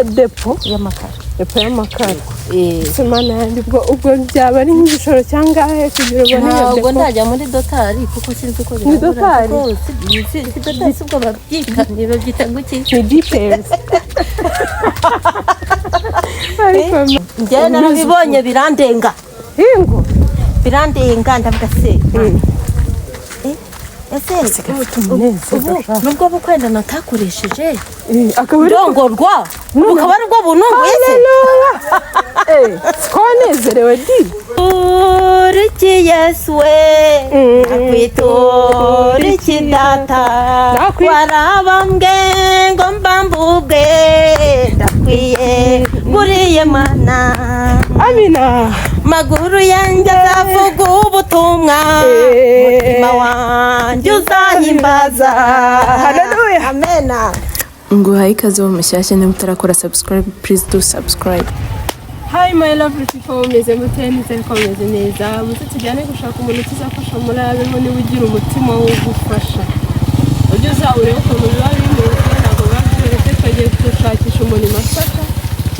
Depo y'amakara. Depo y'amakara. Eh. Ese Mana yanjye, ubwo byaba ari nk'igishoro cyangahe kugira ubone iyo Ntabwo depo? ndajya muri dotari kuko sinzi uko Ni birabura. dotari? Kuko si dotari, si ubwo babyita, babyita ngo iki? Ni details, ariko Njyewe narabibonye birandenga. Yego. Birandenga, ndavuga se, ese Umunezero. Ubu nubwo bukwenda natakoresheje Akaba ari ndongorwa, bukaba ari bwo bununguye se? Haleluya! Siko wanezerewe di? Uriki Yesu we, nakwitura iki Data? Warabambwe ngo mbambubwe, ndakwiye guriye Mana. Amina. Maguru yanjye azavuga ubutumwa, umutima wanjye uzahimbaza. Haleluya. Amena. Nguhaye ikaze wo mushyashya, niba utarakora subscribe, please do subscribe. Hi my lovely people, mumeze mute? Nizere ko mumeze neza. Muze tujyane gushaka umuntu tuzafasha muri abeho. Niba ugira umutima wo gufasha, ujye uza urebe ukuntu biba bimeze. Ntabwo biba byoroshye. Twagiye gushakisha umuntu i Masaka,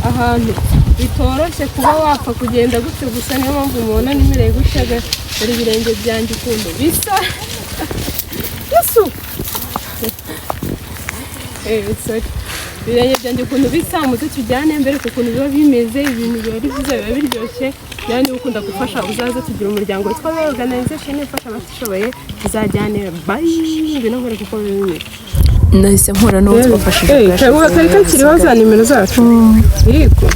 ahantu bitoroshye kuba wapfa kugenda gutyo gusa. Niyo mpamvu mubona nimereye gutya. Dore ibirenge byanjye ukuntu bisa. Yesu! Sorry. Ibirenge byanjye ukuntu bisa. Muze tujyane mbere ukuntu biba bimeze. Ibintu biba ari byiza, biba biryoshye. Nawe niba ukunda gufasha, uzaze. Tugira umuryango witwa Be Organization ifasha abatishoboye. Tuzajyane. Bye, ngwino nkwereke uko biba bimeze. Nahise mpura n'uwo twafashije bwashize. Kari kakiriho za nimero zacu. Yego,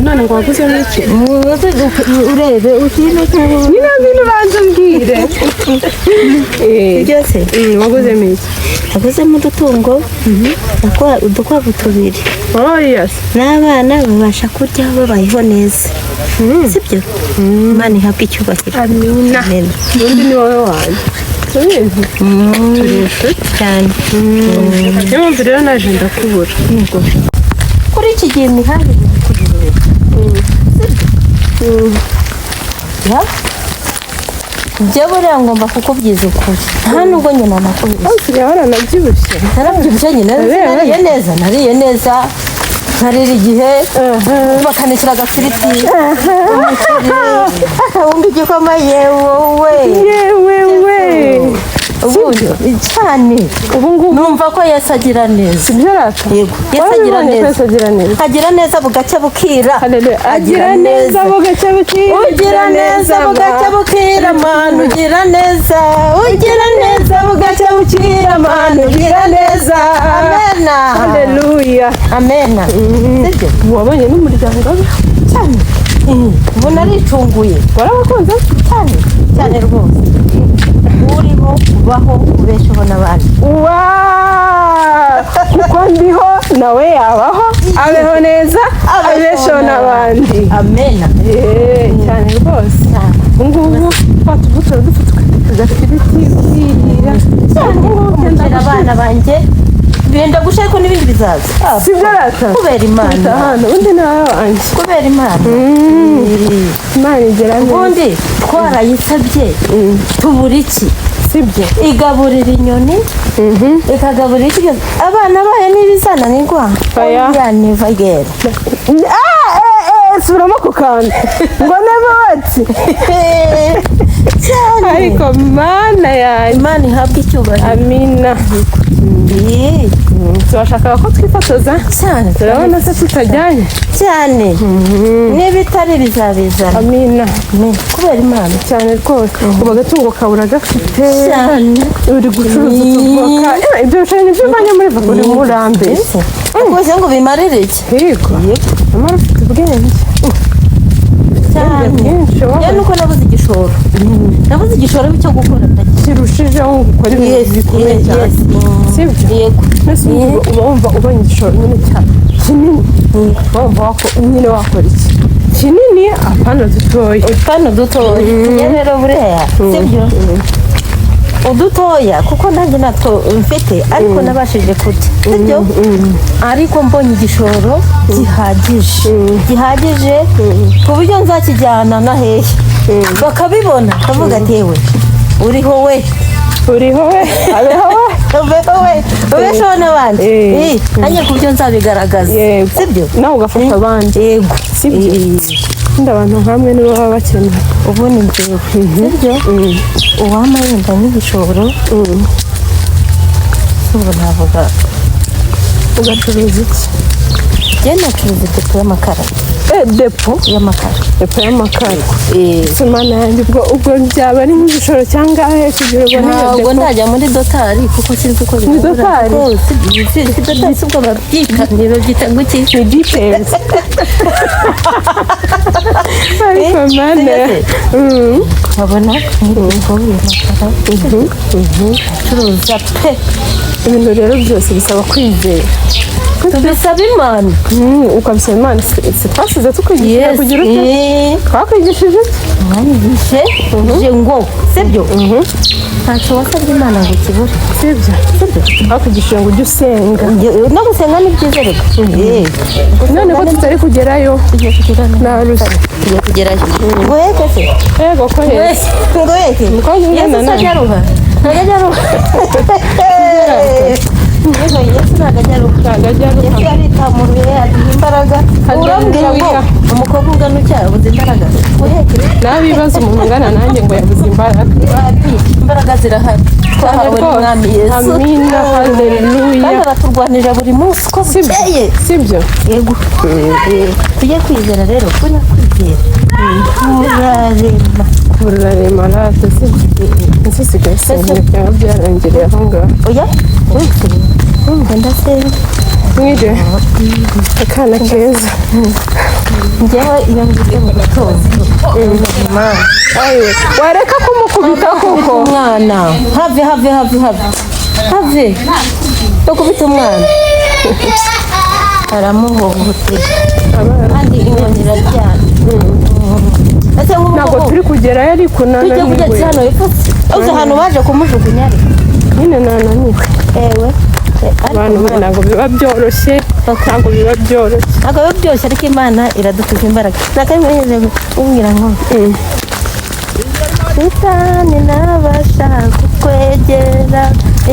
none ngo waguzemo iki? Urebe ushyiremo cyangwa Nyine ngwino ubanza umbwire. Byose. Waguzemo iki? Naguzemo udutungo, udukwavu tubiri. Oh yes. N'abana babasha kurya, babayeho neza, sibyo? Imana ihabwe icyubahiro. Amina. Amen. Ubundi ni wowe wanjye, tubizi, turi inshuti. Cyane. Niyo mpamvu rero naje ndakubura. Kuri iki gihe imihanda iri kugurura, sibyo? Ya, njye buriya ngomba kukubwiza ukuri, nta nubwo nyina nakubwiza. Usigaye waranabyibushye. Narabyibushye nyine. Nariye neza, nariye neza, nkarira igihe bakanishyura agafiriti, umuceri, akawunga, igikoma, yewowe! Yewe we! Ubundi cyane. Ubu ngubu Numva ko Yesu agira neza. Sibyo rata? Yego, Yesu agira Warabibonye ko neza. Yesu agira neza. Agira neza bugacya bukira. Haleluya. Agira neza bugacya bukira. Ugira neza bugacya bukira, Mana ugira neza, ugira neza bugacya bukira, Mana ugira neza. Amena. Haleluya. Amena, sibyo? Wabonye n'umuryango we? Cyane. Ubu naricunguye. Warabakunze? Cyane cyane rwose. Uriho ubaho, ubesheho n'abandi. Wa, kuko ndiho nawe yabaho, abeho neza, abesheho n'abandi. Amena. Cyane rwose. Ubu ngubu twa tubuto dufite, agafiriti ukirira. Cyane. Ubu ngubu byenda Umuceri, abana banjye benda gusha, ariko n'ibindi bizaza. Sibyo rata? Kubera Imana. Hano undi nawe wanjye. Kubera Imana. Imana igera neza. Ubundi twarayisabye tubura iki? Sibyo? Igaburira inyoni, ikagaburira iki byose, abana bayo ntibizananirwa? Oya. Oya, never again. Ah, subiramo ku kantu ngo never what? Cyane. Ariko Mana yanjye! Imana ihabwe icyubahiro. Amina. Turashakaga ko twifotoza. Cyane. Turabona se tutajyanye? Cyane, niba itari bizabizana. Amina. Amen. Kubera Imana. Cyane rwose. Ubu agatungo kawe uragafite? Cyane. Uri gucuruza utuvoka. Ibyo biceri nibyo uvanye muri voka? Uri murambeshya. Rwose ngo bimarire iki? Yego, nyamara ufite ubwenge. Cyane. Bwinshi. Yewe, Wowe nuko nabuze igishoro, nabuze igishoro cyo gukora, ndagiye. Kirushijeho gukora ibintu bikomeye cyane. Sibyo? Yego. Mbese ubu uba wumva ubonye igishoro nyine cyane kinini, wumva nyine wakora iki kinini, apana dutoya? Utwana dutoya. Njye rero buriya, sibyo, udutoya, kuko nanjye natwo mfite, ariko nabashije kurya, sibyo? Ariko mbonye igishoro gihagije, gihagije ku buryo nzakijyana na hehe bakabibona, kavuga ati: "Yewe, uriho we." Uriho we, abeho we. Ubeho we, ubesheho n'abandi. Nanjye ku buryo nzabigaragaza. Yego. Sibyo? Nawe ugafasha abandi. Yego. Sibyo? Kandi abantu nkamwe nibo baba bakeneye. Ubundi njyewe, sibyo, uwampa yenda nk'igishoro, ubu navuga. Ugacuruza iki? Njye nacuruza depo y'amakara. Depo? Y'amakara. Depo y'amakara. Imana yanjye, ubwo byaba ari nk'igishoro cyangahe kugira ubone iyo Ntabwo depo? ndajya muri dotari kuko sinzi uko bigura. Dotari? Kuko si dotari, si ubwo babyita, ntibabyita ngo iki? Ni details, ariko mana. Nkabona nk'idepo y'amakara acuruza pe. Ibintu rero byose bisaba kwizera. Tubisaba Imana. Ukabisaba Imana. Si twasize tukwigishije kugira ute? Twakwigishije iki? Mwanyigishe uje ngo, sibyo, ntacyo wasabye Imana ngo kibure. Sibyo? Sibyo. Twakwigishije ngo ujye usenga. No gusenga ni byiza reka. None ko tutari kugerayo? Tugiye kugerayo. Narushye. Tugiye kugerayo. Nguheke se? Yego, ko heza. Nguheke? Umukobwa ungana Yesu se nawe. ajya aruha? Ntabwo ajya aruha. Yego, Yesu ntabwo ajya aruha. Ntabwo ajya aruha. Yesu yaritamuruye, aduha imbaraga. Urambwira ngo Haleluya. umukobwa ungana utya yabuze imbaraga? Nguheke? Nawe bibaza umuntu ungana nanjye ngo yabuze imbaraga. Wapi, imbaraga zirahari, twahawe n'Umwami Yesu. Amina, Kandi haleluya. araturwanirira buri munsi uko bukeye. Sibyo? Yego, tujye kwizera rero, buriya kwizera kurarema. Burarema rate, sibyo? Ese usigaye usenga byaba byarangiriye aho ngaho? Oya, wese ndasenga. Mwiriwe, akana keza. Njyewe iyo mbyutse mu gitondo, Imana. Ayiwe, wareka kumukubita koko? Umwana, have, have, have, have, have no kubita umwana, aramuhohotera kandi inkoni iraryana. Ese nk'ubu Ntabwo koko turi kugerayo, ariko tujye nananiwe. kugeza hano hepfo se? Uzi ahantu baje kumujugunya ariko? Nyine nananiwe. Ewe. Ariko Abantu mwe, ntabwo biba byoroshye, ntabwo biba byoroshye. Ntabwo biba byoroshye, ariko Imana iradutuza imbaraga. Nakamwe kumbwira ngo Satani nabasha kukwegera,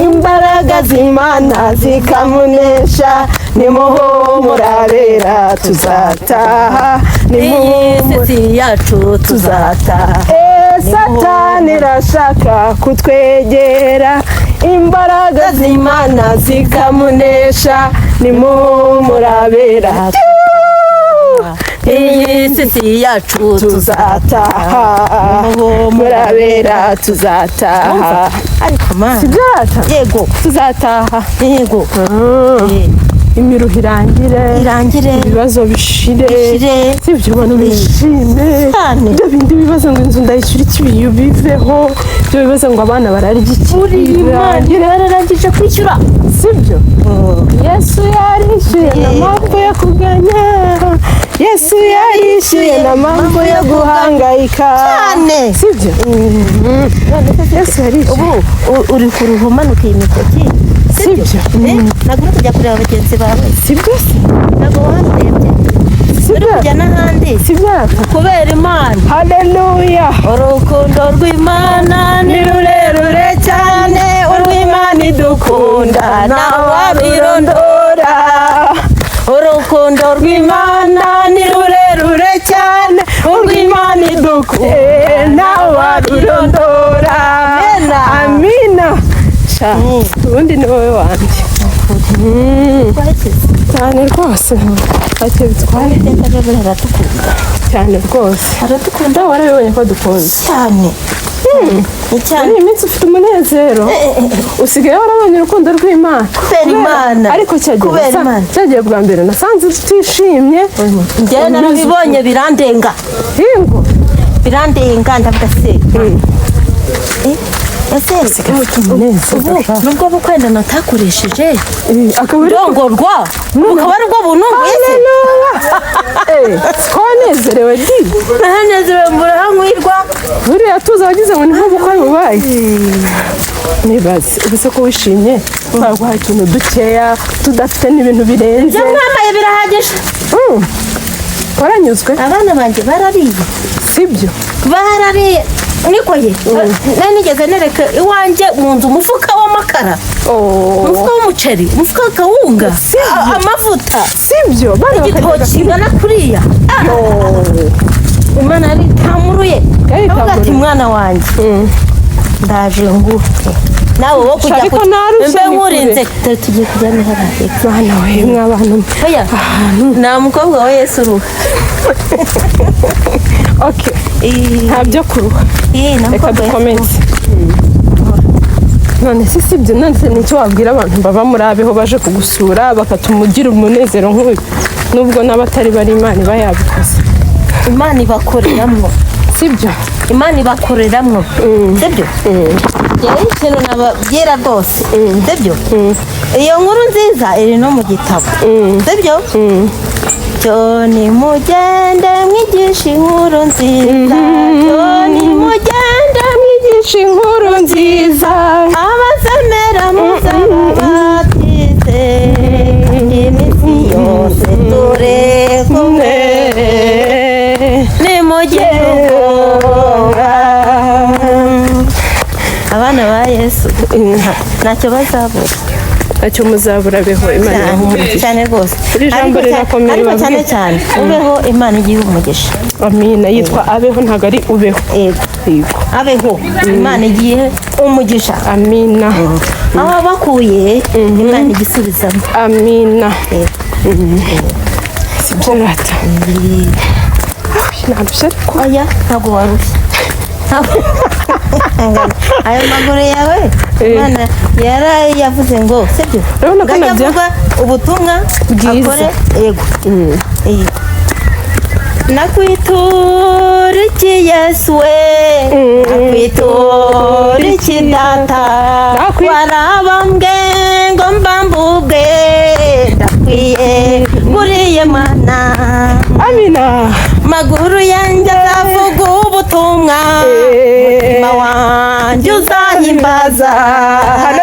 Imbaraga z'Imana zikamunesha. Nimuhumurabera, tuzataha. Iyi Nimuhumure. si yacu, tuzataha. Satani irashaka kutwegera, imbaraga z'Imana zikamunesha. Nimuhumurabera, Iyi si yacu, tuzataha. Murabera, tuzataha. Ariko Mana. Sibyo rata? Yego. Tuzataha. Yego. Imiruho irangire. Irangire. Ibibazo bishire. Bishire. Sibyo? Abantu bishime. Cyane. Ibyo bindi bibazo ngo inzu ndayishyura iki, biveho. Ibyo bibazo ngo abana bararya iki, Buriya Imana birangire. bararangije kwishyura. Sibyo? Yesu yarishyuye, nta mpamvu yo kuganya. Yesu yarishyuye, nta mpamvu yo guhangayika. Cyane. Sibyo? Yesu yarishyuye. Ubu uri kuruha umanuka iyi mikoki. Sibyo? Ntabwo uri kujya kureba bagenzi bawe? Sibyo se? Ntabwo wandebye uri Sibyo? kujya n'ahandi. Sibyo? Kubera Imana. Haleluya. Urukundo rw'Imana ni Ni rurerure cyane, urw'Imana idukunda ntawarurondora. Urukundo Rw'Imana ni rurerure cyane, urw'Imana idukunda ntawarurondora. Amena. Amina. Sha, ubundi ni wowe wanjye. Rw'Imana Cyane rwose, ntacyo bitwaye. Iteka rero aradukunda. Cyane rwose. Aradukunda. Nawe warabibonye ko dukunze. Cyane, ni cyane. Muri iyi minsi ufite umunezero, usigaye warabonye urukundo rw'Imana. Kubera Imana. Ariko cyagiye Kubera Imana. Cyagiye bwa mbere nasanze utishimye. Njyewe narabibonye birandenga. Hingo. Birandenga, ndavuga se, ese Ufite umunezero. Ubu nubwo bukwenda natakoresheje Akaba ari ndongorwa, bukaba ari bwo bununguye se? Siko wanezerewe di? Nahanezerewe, mbura aho nkwirwa. Buriya tuzi abagize ngo ni nk'ubukwe bubaye. Nibaze ubu se ko wishimye, baguhaye utuntu dukeya tudafite n'ibintu birenze? Ibyo mwambaye birahagije. Waranyuzwe? Abana banjye barariye. Sibyo? Barariye. Niko ye, nari nigeze nereka iwanjye mu nzu umufuka w'amakara, umufuka w'umuceri, umufuka w'akawunga, amavuta, Sibyo, bana igitoki bakajyaga kingana kuriya. Imana yaritamuruye. Yaritamuruye. Avuga ati: "Mwana wanjye, ndaje nguhe nawe wo kujya Ariko narushye, mbe ni kure. nkurinze." Dore tugiye kujya ni hariya hepfo. Bana we, mw'abantu mwe. Oya, nta mukobwa wa Yesu uruha. Okay, nta byo kuruha. Nta Reka mukobwa wa Yesu. dukomeze. None se sibyo? None se nicyo wabwira abantu baba muri Abeho baje kugusura, bakatuma ugira umunezero nk'uyu, nubwo n'abatari bari, Imana iba yabikoze? Imana ibakoreramo. Sibyo? Imana ibakoreramo, sibyo? Njyewe ikintu nababwira rwose, sibyo, iyo nkuru nziza iri no mu gitabo, sibyo? Cyo nimugende mwigisha inkuru nziza, cyo nimugende Mwigisha inkuru nziza, abazemera muzababatize, iminsi yose turi kumwe, nimugire ubwoba. Abana ba Yesu ntacyo bazabura. Ntacyo muzabura. Beho, Imana ibahe umugisha. Cyane rwose. Iri jambo Ariko rirakomeye, ariko cyane babwire. cyane ubeho, Imana igihe umugisha. Amina. Yitwa Abeho, ntabwo ari Ubeho. Yego. Yego. Abeho, Imana igihe umugisha. Amina. Aho bakuye, Imana igisubizamo. Amina. Yego. Sibyo rata? Narushye ariko. Oya, ntabwo warushye. Ayo maguru yawe, Imana yarayavuze ngo, sibyo? Urabona ko Ngo ajye nabyo- avuga ubutumwa Bwiza. akore. Yego. Yego. Nakwitura iki, Yesu we? Nakwitura iki, Data? Warabambwe ngo mbambubwe, ndakwiye kuriye Mana. Amina. Maguru yanjye azavuga ubutumwa, umutima wanjye uzahimbaza. Haleluya.